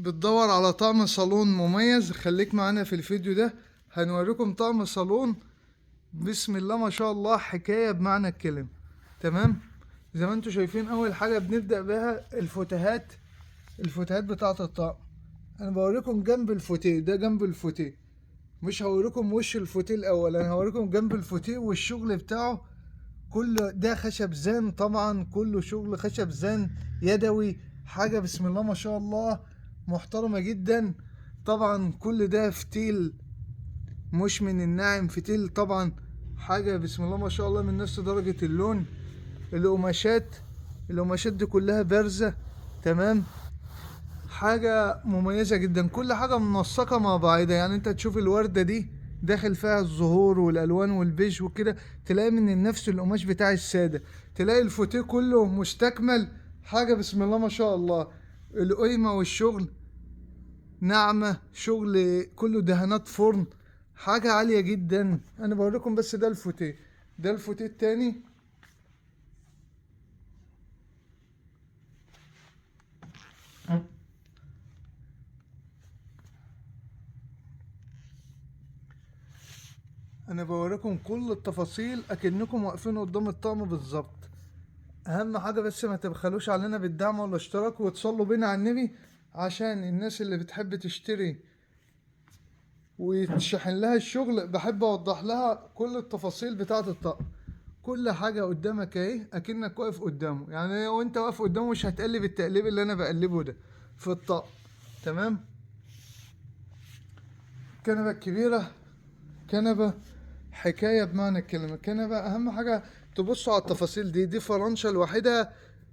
بتدور على طقم صالون مميز، خليك معانا في الفيديو ده. هنوريكم طقم صالون بسم الله ما شاء الله، حكاية بمعنى الكلمة. تمام، زي ما انتم شايفين اول حاجة بنبدأ بها الفتهات، الفتهات بتاعة الطقم. انا بوريكم جنب الفوتيه ده، جنب الفوتيه، مش هوريكم وش الفوتيه الاول، انا هوريكم جنب الفوتيه والشغل بتاعه. كل ده خشب زان، طبعا كله شغل خشب زان يدوي، حاجة بسم الله ما شاء الله محترمة جدا. طبعا كل ده فتيل مش من الناعم، فتيل طبعا حاجة بسم الله ما شاء الله من نفس درجة اللون. القماشات دي كلها بارزة، تمام، حاجة مميزة جدا. كل حاجة منسقة مع بعضها، يعني انت تشوف الوردة دي داخل فيها الزهور والالوان والبيج وكده، تلاقي من نفس القماش بتاع السادة، تلاقي الفوتيه كله مستكمل، حاجة بسم الله ما شاء الله. القيمة والشغل ناعمة، شغل كله دهانات فرن، حاجة عالية جدا. انا بوريكم بس ده الفوتيه، ده الفوتيه التاني. انا بوريكم كل التفاصيل اكنكم واقفين قدام الطقم بالظبط. اهم حاجة بس ما تبخلوش علينا بالدعم والاشتراك، وتصلوا بينا على النبي، عشان الناس اللي بتحب تشتري ويتشحن لها الشغل بحب اوضح لها كل التفاصيل بتاعة الطقم. كل حاجة قدامك اهي اكنك واقف قدامه، يعني وانت واقف قدامه مش هتقلب التقليب اللي انا بقلبه ده في الطقم. تمام، الكنبة الكبيرة، كنبة حكاية بمعنى الكلمة. كنبة اهم حاجة تبصوا على التفاصيل دي، دي فرنشة لوحدها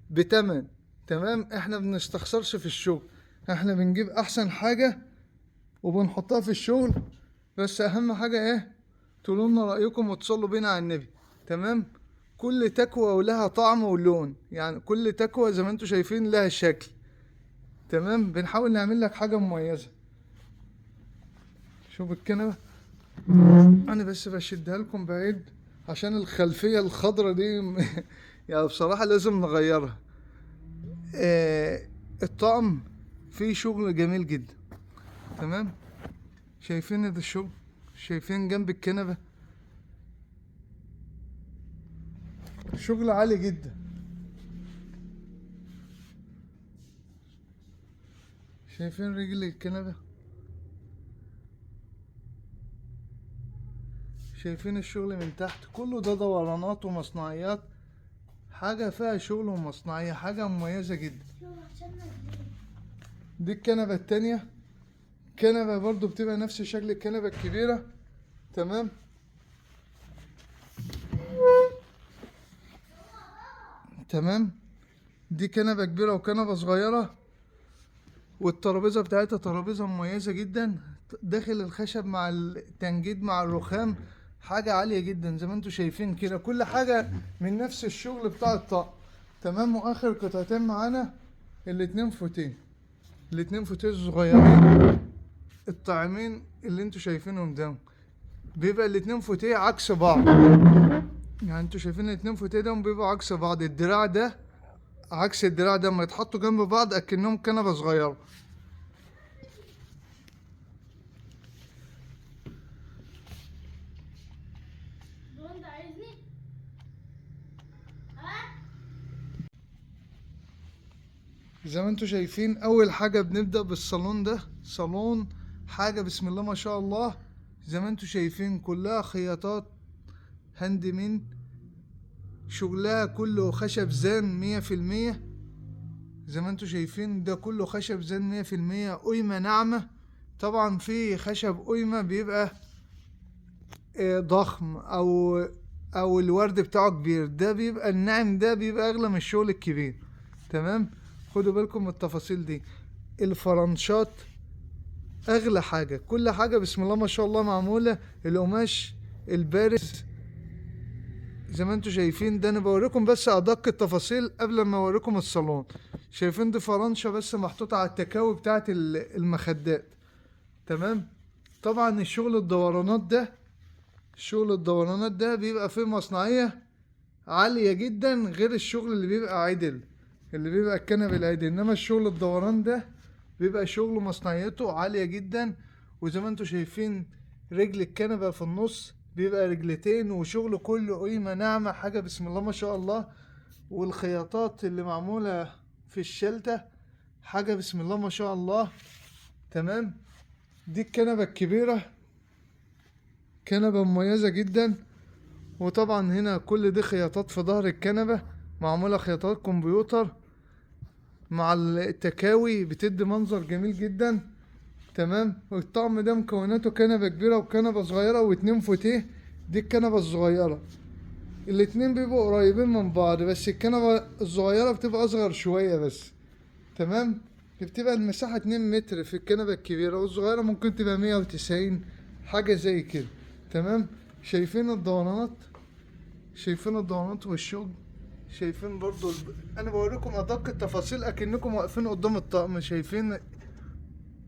بتمن. تمام، احنا بنستخسرش في الشغل، احنا بنجيب احسن حاجة وبنحطها في الشغل. بس اهم حاجة ايه؟ تقولوا لنا رأيكم وتصلوا بينا على النبي. تمام، كل تكوة ولها طعم ولون، يعني كل تكوة زي ما انتم شايفين لها شكل. تمام، بنحاول نعمل لك حاجة مميزة. شوف الكنبة، انا بس بشدها لكم بعيد عشان الخلفية الخضرة دي يعني بصراحة لازم نغيرها. الطقم فيه شغل جميل جدا. تمام، شايفين ده الشغل، شايفين جنب الكنبة شغل عالي جدا. شايفين رجل الكنبة، شايفين الشغل من تحت، كله ده دورانات ومصنعيات، حاجة فيها شغل ومصنعية، حاجة مميزة جدا. دي الكنبة التانية، كنبة برضو بتبقى نفس شكل الكنبة الكبيرة. تمام، تمام، دي كنبة كبيرة وكنبة صغيرة، والترابيزة بتاعتها ترابيزة مميزة جدا، داخل الخشب مع التنجيد مع الرخام، حاجة عالية جدا زي ما انتم شايفين كده، كل حاجة من نفس الشغل بتاع الطقم. تمام، واخر قطعتين معانا الاتنين فوتيه، الاتنين فوتيه الصغيرين الطاعمين اللي انتم شايفينهم ده، بيبقى الاتنين فوتيه عكس بعض، يعني انتوا شايفين الاتنين فوتيه ده بيبقوا عكس بعض، الدراع ده عكس الدراع ده، اما يتحطوا جنب بعض اكنهم كنبة صغيرة. زي ما انتوا شايفين اول حاجة بنبدأ بالصالون ده، صالون حاجة بسم الله ما شاء الله، زي ما انتوا شايفين كلها خياطات hand made، شغلها كله خشب زان 100%، زي ما انتوا شايفين ده كله خشب زان 100%، قيمة ناعمة. طبعا في خشب قيمة بيبقى ضخم او الورد بتاعه كبير، ده بيبقى الناعم، ده بيبقى اغلى من الشغل الكبير. تمام، خدوا بالكم من التفاصيل دي. الفرنشات اغلى حاجة، كل حاجة بسم الله ما شاء الله معمولة، القماش البارز زي ما انتوا شايفين ده. انا بوريكم بس ادق التفاصيل قبل ما اوريكم الصالون. شايفين دي فرنشة بس محطوطة على التكاوي بتاعت المخدات. تمام، طبعا الشغل الدورانات ده، شغل الدورانات ده بيبقى فيه مصنعية عالية جدا، غير الشغل اللي بيبقى عدل، اللي بيبقى الكنب العدل، انما الشغل الدوران ده بيبقى شغله مصنعيته عالية جدا. وزي ما انتوا شايفين رجل الكنبة في النص بيبقى رجلتين، وشغله كله قيمة ناعمة، حاجة بسم الله ما شاء الله. والخياطات اللي معمولة في الشلتة حاجة بسم الله ما شاء الله. تمام. دي الكنبة الكبيرة، كنبة مميزة جدا. وطبعا هنا كل دي خياطات في ظهر الكنبة، معمولة خياطات كمبيوتر مع التكاوي، بتدي منظر جميل جدا. تمام. والطقم ده مكوناته كنبة كبيرة وكنبة صغيرة واتنين فوتيه. دي الكنبة الصغيرة، الاتنين بيبقوا قريبين من بعض، بس الكنبة الصغيرة بتبقى أصغر شوية بس. تمام. بتبقى المساحة 2 متر في الكنبة الكبيرة، والصغيرة ممكن تبقى 190 حاجة زي كده. تمام. شايفين الدورانات، شايفين الدورانات والشغل، شايفين برضو انا بوريكم ادق التفاصيل اكنكم واقفين قدام الطقم. شايفين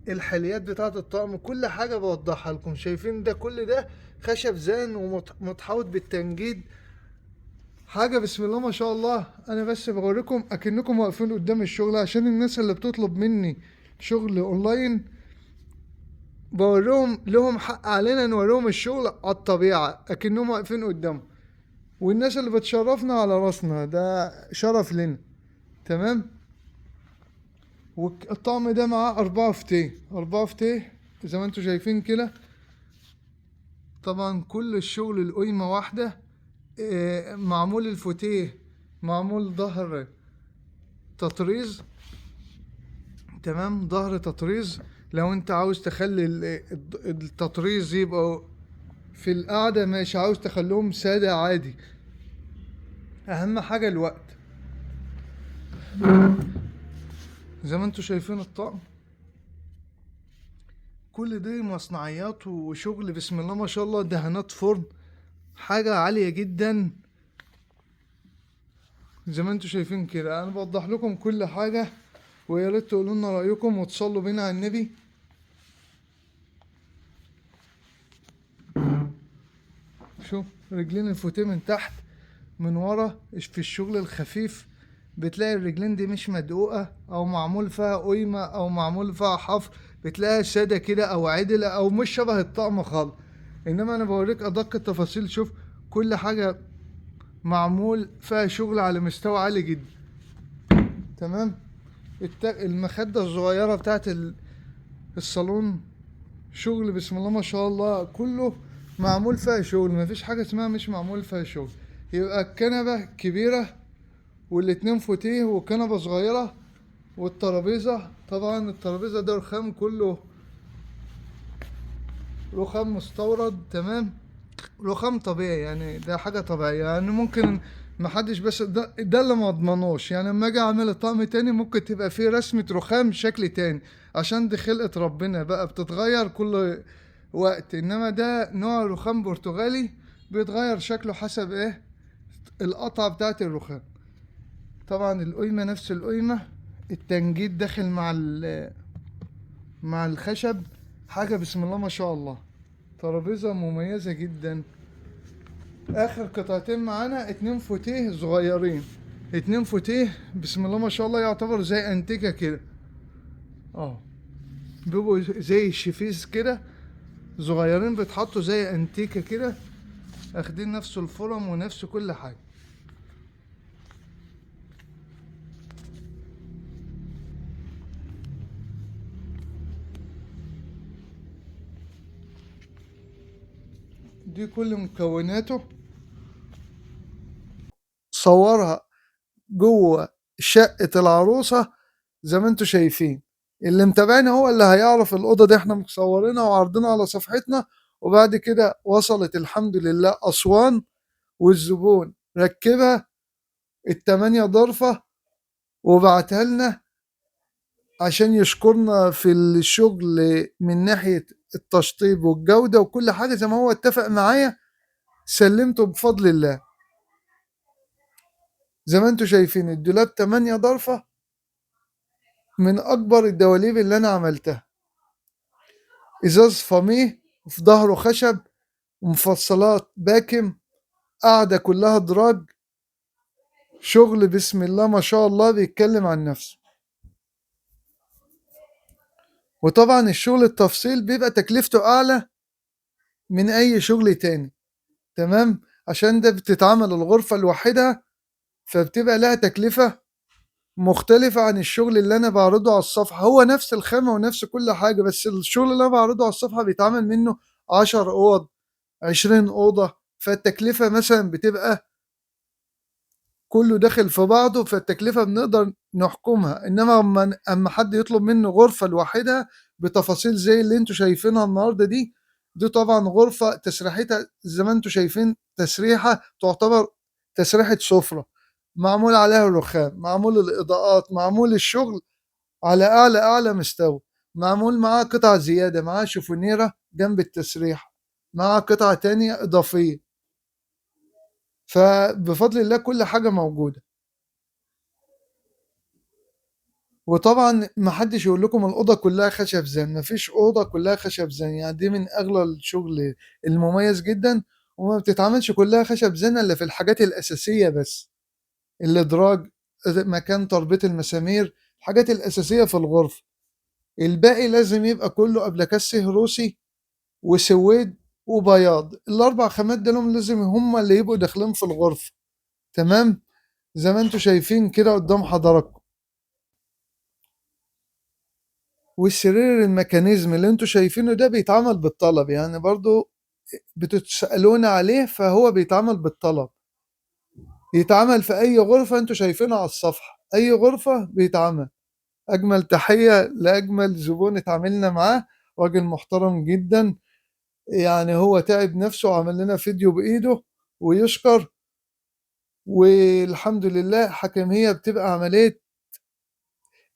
الحليات بتاعة الطقم، كل حاجة بوضحها لكم. شايفين ده كل ده خشب زان ومتحوط بالتنجيد، حاجة بسم الله ما شاء الله. انا بس بوريكم اكنكم واقفين قدام الشغل، عشان الناس اللي بتطلب مني شغل اونلاين بوريهم، لهم حق علينا نوريهم الشغل على الطبيعة اكنهم واقفين قدامهم. والناس اللي بتشرفنا على راسنا، ده شرف لنا. تمام. والطقم ده معاه 4 فتيه، 4 فتيه زي ما انتم شايفين كده. طبعا كل الشغل القيمة واحدة، معمول الفوتيه معمول ظهر تطريز. تمام. ظهر تطريز، لو انت عاوز تخلي التطريز يبقى في القعدة ماشي، عاوز تخليهم سادة عادي، اهم حاجة الوقت. زي ما انتوا شايفين الطقم كل دي مصنعيات وشغل بسم الله ما شاء الله، دهانات فرن، حاجة عالية جدا زي ما انتوا شايفين كده. انا بوضح لكم كل حاجة، ويا ريت تقولوا لنا رأيكم وتصلوا بينا على النبي. شوف رجلين الفوتيه من تحت من ورا في الشغل الخفيف، بتلاقي الرجلين دي مش مدقوقة او معمول فيها قيمة او معمول فيها حفر، بتلاقيها سادة كده او عدلة او مش شبه الطقم خالص. انما انا بوريك ادق التفاصيل. شوف كل حاجة معمول فيها شغل على مستوى عالي جدا. تمام. المخدة الصغيرة بتاعت الصالون شغل بسم الله ما شاء الله، كله معمول فيها شغل، مفيش حاجة اسمها مش معمول فيها شغل. يبقى الكنبة كبيرة والاتنين فوتيه وكنبة صغيرة، والترابيزة طبعا الترابيزة ده رخام، كله رخام مستورد. تمام. رخام طبيعي، يعني ده حاجة طبيعية، يعني ممكن محدش، بس ده اللي ما اضمنوش، يعني لما اجي اعمل الطقم تاني ممكن تبقى فيه رسمة رخام شكل تاني، عشان دي خلقة ربنا بقى بتتغير كل وقت. انما ده نوع رخام برتغالي بيتغير شكله حسب ايه القطعة بتاعت الرخام. طبعا القيمة نفس القيمة، التنجيد داخل مع الخشب، حاجة بسم الله ما شاء الله. ترابيزة مميزة جدا. اخر قطعتين معانا 2 فوتيه صغيرين، 2 فوتيه بسم الله ما شاء الله، يعتبر زي انتيكة كده، بيبقوا زي الشفيز كده صغيرين، بيتحطوا زي انتيكة كده، اخدين نفس الفرم ونفس كل حاجة. دي كل مكوناته. صورها جوه شقة العروسة زي ما انتوا شايفين. اللي متابعنا هو اللي هيعرف الأوضة دي احنا مصورينها وعارضينها على صفحتنا. وبعد كده وصلت الحمد لله أسوان، والزبون ركبها التمانية ضرفة وبعتها لنا عشان يشكرنا في الشغل من ناحية التشطيب والجودة وكل حاجة زي ما هو اتفق معايا. سلمته بفضل الله. زي ما انتوا شايفين الدولاب 8 ضرفة، من أكبر الدواليب اللي أنا عملتها. إزاز فاميه وفي ظهره خشب ومفصلات باكم، قاعدة كلها دراج، شغل بسم الله ما شاء الله بيتكلم عن نفسه. وطبعا الشغل التفصيل بيبقى تكلفته اعلى من اي شغل تاني، تمام؟ عشان ده بتتعمل الغرفة لوحدها، فبتبقى لها تكلفة مختلفة عن الشغل اللي انا بعرضه على الصفحة. هو نفس الخامة ونفس كل حاجة، بس الشغل اللي انا بعرضه على الصفحة بيتعمل منه 10 اوض، 20 اوضة، فالتكلفة مثلا بتبقى كله داخل في بعضه، فالتكلفة بنقدر نحكمها. انما اما حد يطلب منه غرفة لوحدها بتفاصيل زي اللي انتوا شايفينها النهاردة دي، دي طبعا غرفة تسريحتها زي ما انتوا شايفين تسريحة تعتبر تسريحة سفرة، معمول عليها الرخام، معمول الإضاءات، معمول الشغل على أعلى أعلى مستوى، معمول معاه قطع زيادة، معاه شوفونيرة جنب التسريحة، معاه قطعة تانية إضافية. فبفضل الله كل حاجة موجودة. وطبعا ما حدش يقول لكم الأوضة كلها خشب زان، ما فيش أوضة كلها خشب زان، يعني دي من أغلى الشغل المميز جدا، وما بتتعملش كلها خشب زان إلا في الحاجات الأساسية بس، الإدراج، مكان تربيط المسامير، الحاجات الأساسية في الغرفة. الباقي لازم يبقى كله أبلكاس روسي وسويد وبياض، الأربع خامات دول لازم هم اللي يبقوا داخلين في الغرفة، تمام؟ زي ما انتوا شايفين كده قدام حضراتكم. والسرير الميكانيزم اللي انتوا شايفينه ده بيتعمل بالطلب، يعني برضو بتتسألونا عليه، فهو بيتعمل بالطلب، يتعمل في أي غرفة انتوا شايفينها على الصفحة، أي غرفة بيتعمل. أجمل تحية لأجمل زبون اتعاملنا معاه، راجل محترم جدا، يعني هو تعب نفسه وعمل لنا فيديو بإيده ويشكر، والحمد لله. حكمية بتبقى عملية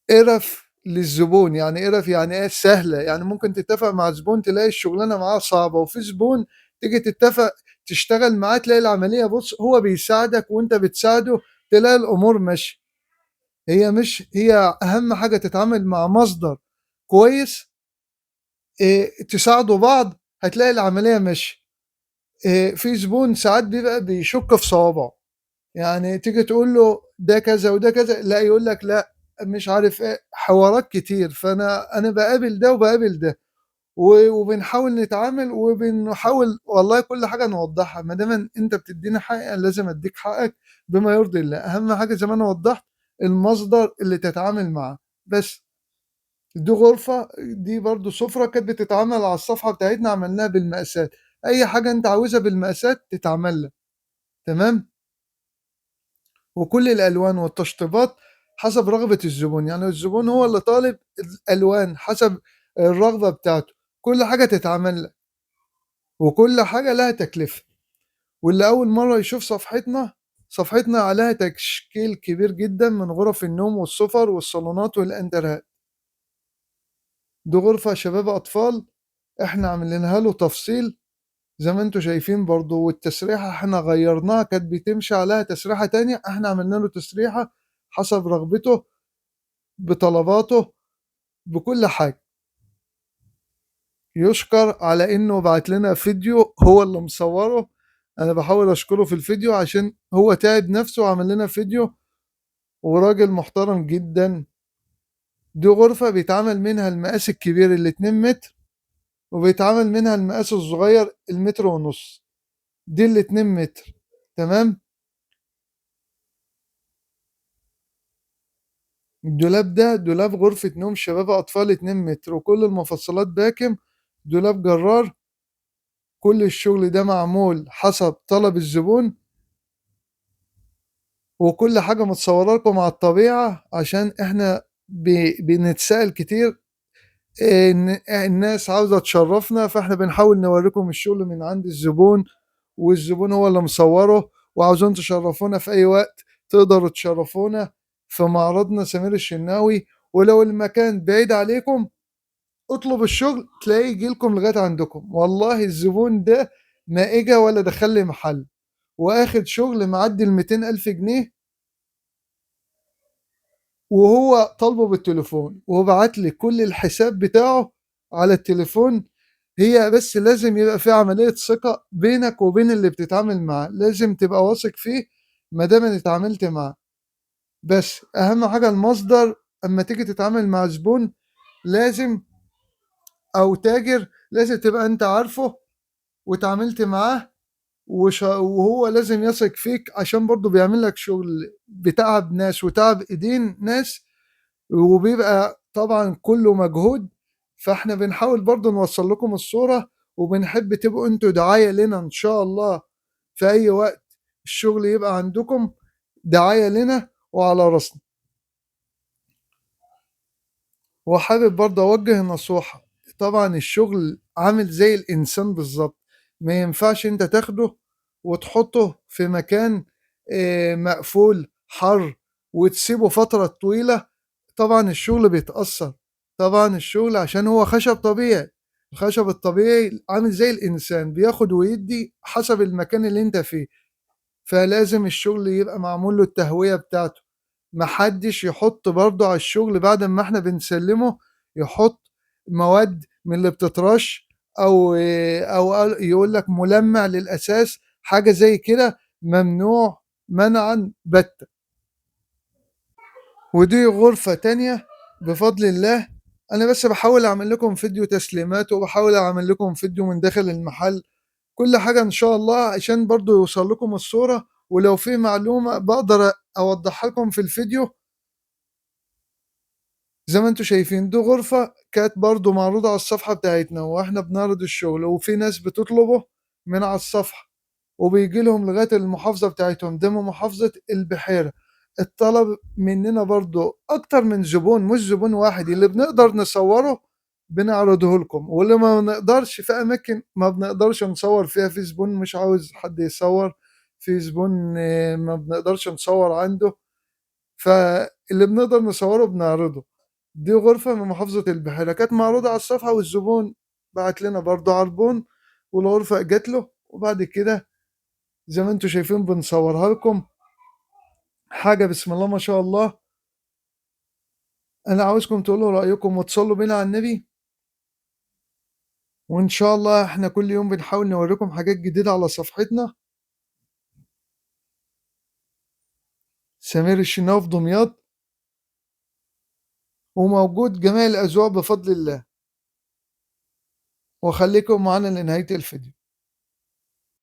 قرف للزبون، يعني قرف يعني ايه؟ سهلة، يعني ممكن تتفق مع زبون تلاقي الشغلانة معاه صعبة، وفي زبون تيجي تتفق تشتغل معاه تلاقي العملية بص هو بيساعدك وانت بتساعده، تلاقي الأمور ماشية. هي مش هي أهم حاجة تتعامل مع مصدر كويس، إيه، تساعدوا بعض، هتلاقي العملية ماشية. إيه، في زبون ساعات بيبقى بيشك في صوابعه، يعني تيجي تقول له ده كذا وده كذا، لا يقول لك لا مش عارف ايه، حوارات كتير. فانا بقابل ده وبقابل ده، وبنحاول نتعامل وبنحاول والله كل حاجة نوضحها. ما دام انت بتديني حقي لازم اديك حقك بما يرضي الله. اهم حاجة زي ما انا وضحت المصدر اللي تتعامل معاه بس. دي غرفة، دي برضو سفره كانت بتتعمل على الصفحة بتاعتنا، عملناها بالمقاسات، اي حاجة انت عاوزها بالمقاسات تتعمل لك، تمام؟ وكل الالوان والتشطيبات حسب رغبة الزبون، يعني الزبون هو اللي طالب الالوان حسب الرغبة بتاعته، كل حاجة تتعمل لك وكل حاجة لها تكلفة. واللي اول مرة يشوف صفحتنا، صفحتنا عليها تشكيل كبير جدا من غرف النوم والسفر والصالونات والانترهات. دي غرفة شباب اطفال احنا عاملينها له تفصيل زي ما انتم شايفين برضو، والتسريحة احنا غيرناها، كانت بتمشي عليها تسريحة تانية، احنا عملنا له تسريحة حسب رغبته بطلباته بكل حاجة. يشكر على انه بعت لنا فيديو هو اللي مصوره، انا بحاول اشكره في الفيديو عشان هو تعب نفسه وعمل لنا فيديو، وراجل محترم جدا. دي غرفة بيتعمل منها المقاس الكبير الاتنين متر، وبيتعمل منها المقاس الصغير المتر ونص، دي الاتنين متر، تمام؟ الدولاب ده دولاب غرفة نوم شباب أطفال 2 متر، وكل المفصلات باكم، دولاب جرار، كل الشغل ده معمول حسب طلب الزبون، وكل حاجة متصورة لكم على الطبيعة، عشان احنا بنتسأل كتير إن الناس عاوزة تشرفنا، فاحنا بنحاول نوريكم الشغل من عند الزبون، والزبون هو اللي مصوره، وعاوزين تشرفونا في أي وقت تقدروا تشرفونا في معرضنا سمير الشناوي. ولو المكان بعيد عليكم اطلب الشغل تلاقيه يجيلكم لغاية عندكم. والله الزبون ده ما اجا ولا دخل لي محل، واخد شغل معدي ال 200,000 جنيه، وهو طالبه بالتليفون، وبعت لي كل الحساب بتاعه على التليفون. هي بس لازم يبقى في عملية ثقة بينك وبين اللي بتتعامل معاه، لازم تبقى واثق فيه ما دام اتعاملت معاه. بس اهم حاجة المصدر، اما تيجي تتعامل مع زبون لازم او تاجر لازم تبقى انت عارفه وتعاملت معاه، وهو لازم يثق فيك، عشان برضه بيعمل لك شغل بتعب ناس وتعب ايدين ناس، وبيبقى طبعا كله مجهود. فاحنا بنحاول برضه نوصل لكم الصورة، وبنحب تبقوا انتوا دعاية لنا ان شاء الله في اي وقت الشغل يبقى عندكم دعاية لنا وعلى راسنا. وحابب برضه اوجه نصيحة، طبعا الشغل عامل زي الانسان بالظبط، ما ينفعش انت تاخده وتحطه في مكان مقفول حر وتسيبه فترة طويلة، طبعا الشغل بيتأثر. طبعا الشغل عشان هو خشب طبيعي، الخشب الطبيعي عامل زي الإنسان بياخد ويدي حسب المكان اللي انت فيه، فلازم الشغل يبقى معمول له التهوية بتاعته. محدش يحط برضه على الشغل بعد ما احنا بنسلمه يحط مواد من اللي بتترش او يقول لك ملمع للأساس، حاجة زي كده ممنوع منعا باتا. ودي غرفة تانية بفضل الله. انا بس بحاول اعمل لكم فيديو تسليمات، وبحاول اعمل لكم فيديو من داخل المحل، كل حاجة ان شاء الله عشان برضو يوصل لكم الصورة، ولو في معلومة بقدر اوضحها لكم في الفيديو. زي ما انتم شايفين دي غرفة كانت برضو معروضة على الصفحة بتاعتنا واحنا بنعرض الشغل، وفي ناس بتطلبه من على الصفحة وبيجي لهم لغاية المحافظة بتاعتهم، ده من محافظة البحيرة. الطلب مننا برضو اكتر من زبون، مش زبون واحد، اللي بنقدر نصوره بنعرضه لكم، واللي ما نقدرش في اماكن ما بنقدرش نصور فيها، في زبون مش عاوز حد يصور، في زبون ما بنقدرش نصور عنده، فاللي بنقدر نصوره بنعرضه. دي غرفة من محافظة البحيرة كانت معروضة على الصفحة، والزبون بعت لنا برضو عربون، والغرفة جات له، وبعد كده زي ما انتم شايفين بنصورها لكم. حاجة بسم الله ما شاء الله. انا عاوزكم تقولوا رأيكم وتصلوا بينا على النبي، وان شاء الله احنا كل يوم بنحاول نوريكم حاجات جديدة على صفحتنا. سمير الشناوي في دمياط، وموجود جميع الأذواق بفضل الله. وخليكم معانا لنهاية الفيديو.